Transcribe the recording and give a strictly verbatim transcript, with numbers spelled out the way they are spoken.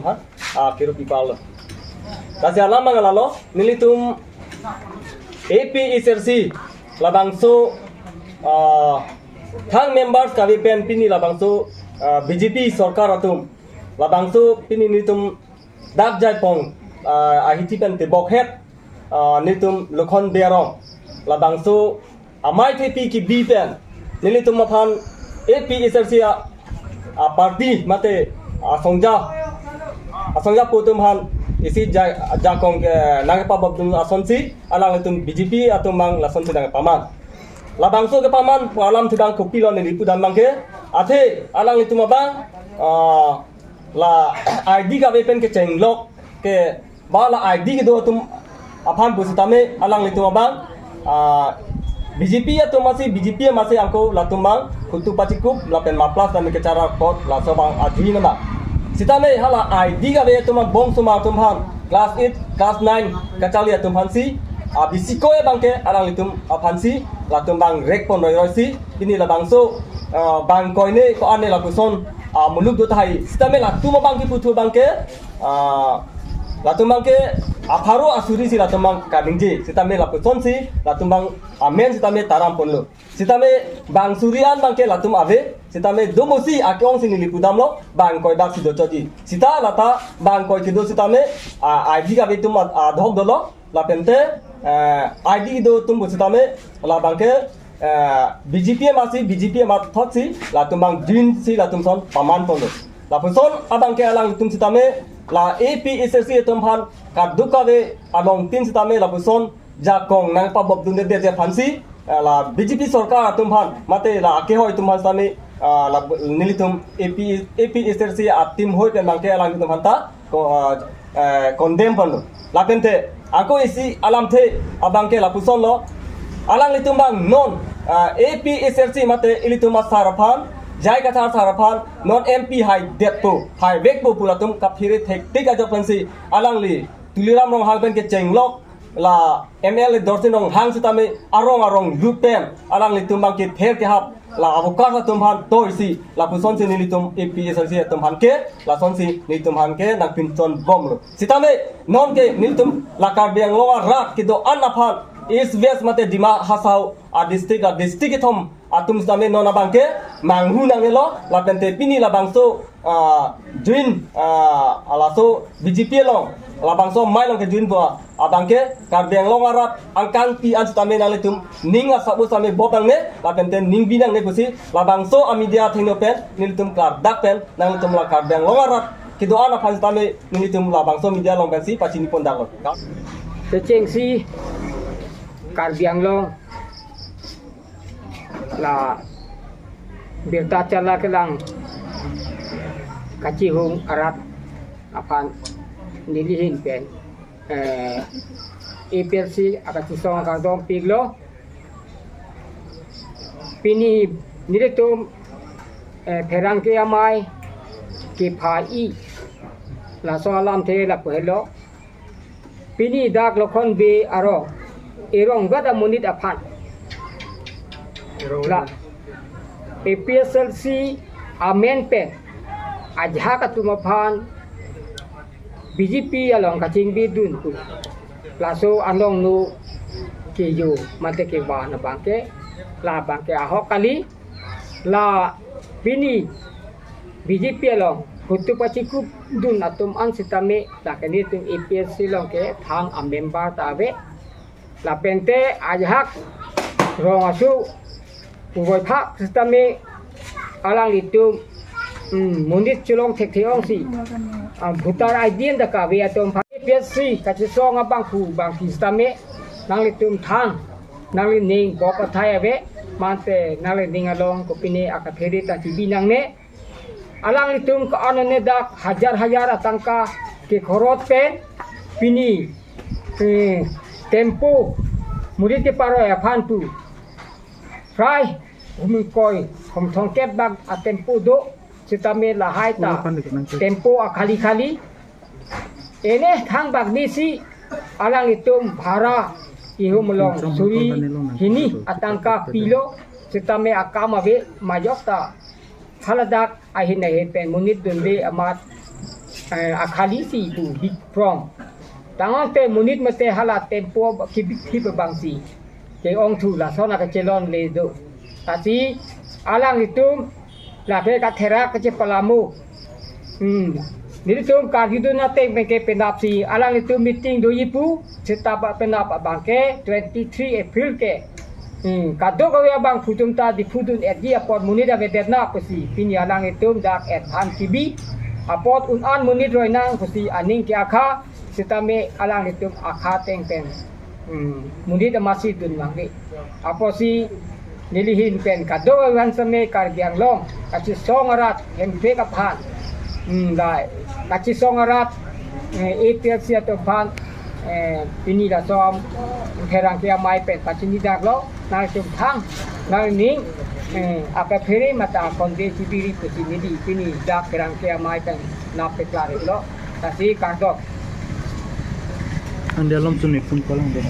Ha? Ah, kiru pipal lo. Lasi alam abang lalo, nelitum A P H L C labangso, ah, thang members kave pen pini labangso, ah, B J P sorkar atum labangso pini nelitum dak jaipong, ah, ahithi pen tebok het, ah, nelitum Lokhon Bey arong labangso amei thepi kebi pen nelitum aphan A P H L C a, a party mate asongja, asongja pu atum aphan isi ja, jakong ke nangpabobdun asonsi alanglitum B J P atum abang lasonsi nangpaman. Labangso kepaman pu alamthe abang kopilo neli pudam abang ke, athe alanglitum abang, ah, la I D kave pen kechenglok ke ba la I D kedo atum aphan pusitame alanglitum abang, ah, B J P atum amatsi, B J P amatsi angko latum abang khutu pachikup lapen maplas tame kechara kot laso abang ajuin nama. Sitame hala I D kave atum abang bong suma atum aphan, class eight, class nine kacharli atum aphansi, ah, bisiko abang ke alanglitum aphansi latum abang rek pon roiroisi pini labangso, ah, bang koine ko-an ne lapuson, ah, muluk do tahai. Sitame latum abang keputhu abang ke, ah, latum abang ke apharo asuri si latum abang kaningje. Sitame lapusonsi latum abang amen sitame taram ponlo. Sitame bang suri an abang ke latum ave. Sitame domosi ake-ongsi neli pudamlo, bang koi dak si dochotji. Sita lata bang koi kedo sitame, ah, I D kave atum a, adhok dolo. Lapente, eh, I D do atum pusitame labang ke, eh, B J P amatsi, B J P amat thotsi latum abang juinsi latum ason paman ponlo. Lapuson abang ke alanglitum sitame la A P H L C atum aphan kaduk kave along tin sitame lapuson jakong nangpabobdunde det aphansi, ah, la B J P sorkar atum aphan mate la akehoi atum aphan sitame, ah, la nelitum A P, A P H L C a team hoi pen abang ke alanglitum aphanta ko, ah, eh, condemn ponlo. Lapente angko isi alamthe abang ke lapusonlo. Alanglitum abang non, ah, A P H L C mate ilitum asar aphan, J I Kathar sar aphan non M P haidetpo, haivekpo pu latum kaphere thektik ajok pensi alangli Tuliram Ronghang pen kechenglok la M L A Dorsing Ronghang sitame arong arong lut pen alanglitum abang kether kehap la avokas atum aphan toisi lapusonsi nelitum A P H L C atum aphan ke, lasonsi nelitum aphan ke nangpinchon bomlo. Sitame non ke nelitum la Karbi Anglong arat kedo-an aphan East West mate Dima Hasao a district, a district kethom atum sitame non abang ke manghu nangnelo, lapente pini labangso, ah, juin, ah, laso B J P along labangso amei along kejuin pu abang ke Karbi Anglong arat angkangpi an sitame nanglitum ning asap-o sitame bop nangne, lapente ning bi nangne pusi labangso a media athengno pen nelitum klardak pen nanglitum la Karbi Anglong arat kedo-an aphan sitame nelitum labangso media along pensi pachini pondaklo. Kechengsi Karbi Anglong la birta chala kelang kachihung arat aphan neli ahin pen, eh, A P H L C akachisong akardom piklo. Pini nelitum, eh, pherangke amei kepha-i laso alamthe lapu helo. Pini dak Lokhon Bey arong, erong gat amonit aphan la A P H L C amen pen ajahak atum aphan B J P along kachingbidun pu laso anongno kejo mate kevan abang ke, labang ke ahok kali. La pini B J P along khutu pachikupdun atum an sitame la ke nelitum A P H L C along ke thang a member ta ave. Lapente ajahak rong asu puvoiphak sitame alanglitum, mm, monit cholong thekthe-ongsi, ah, voter I D an ta kave atum aphan A P H L C kachisong abangphu bangphi sitame nanglitum thang, nanglining bop athai ave, mate nanglining along kopine akaphere ta chibi nangne. Alanglitum ko-an ne dak hajar hajar atangka kekhorot pen pini, eh, tempo monit keparoi aphan pu, prai hum ingkoi hum thomkep bak atempo do, sitame lahai ta tempo akhali khali. Ene thang bak disi alanglitum bhara ihum along suri hini atangka pilo, sitame akam ave majok ta haladak ahin ahin pen monit dunde amat eh, akhali si itum big from. Tangte monit mate hala tempo kibithip abang si ke-ongthu lason akachelongle do. Lasi alanglitum lake katherak kachepalamo. Hmm. Nelitum karjudun ateng pen ke penap si alanglitum meeting doji pu, seta ba penap abang ke twenty-three April ke. Hmm. Kadokave abangphu atum ta diphudun-etji apot monit avedet nang pusi pini alanglitum dak advance kebi. Apot un-an monit roi nang pusi aning ke-akha, sitame alanglitum akha ateng pen, hmm, monit amatsi dun nangji. Apotsi neli ahin pen kadokave aphan sitame Karbi Anglong kachesong arat hemprek aphan, hmm, la kachesong arat, eh, A P H L C atum aphan, eh, pini laso pherangke amei pen pachini daklo, nangtum thang, nangning, eh, akaphere mate akonde chibiri pusi neli pini dak pherangke amei pen nap peklarlo. Lasi kardom. Ande alom chunni phone call ang dena.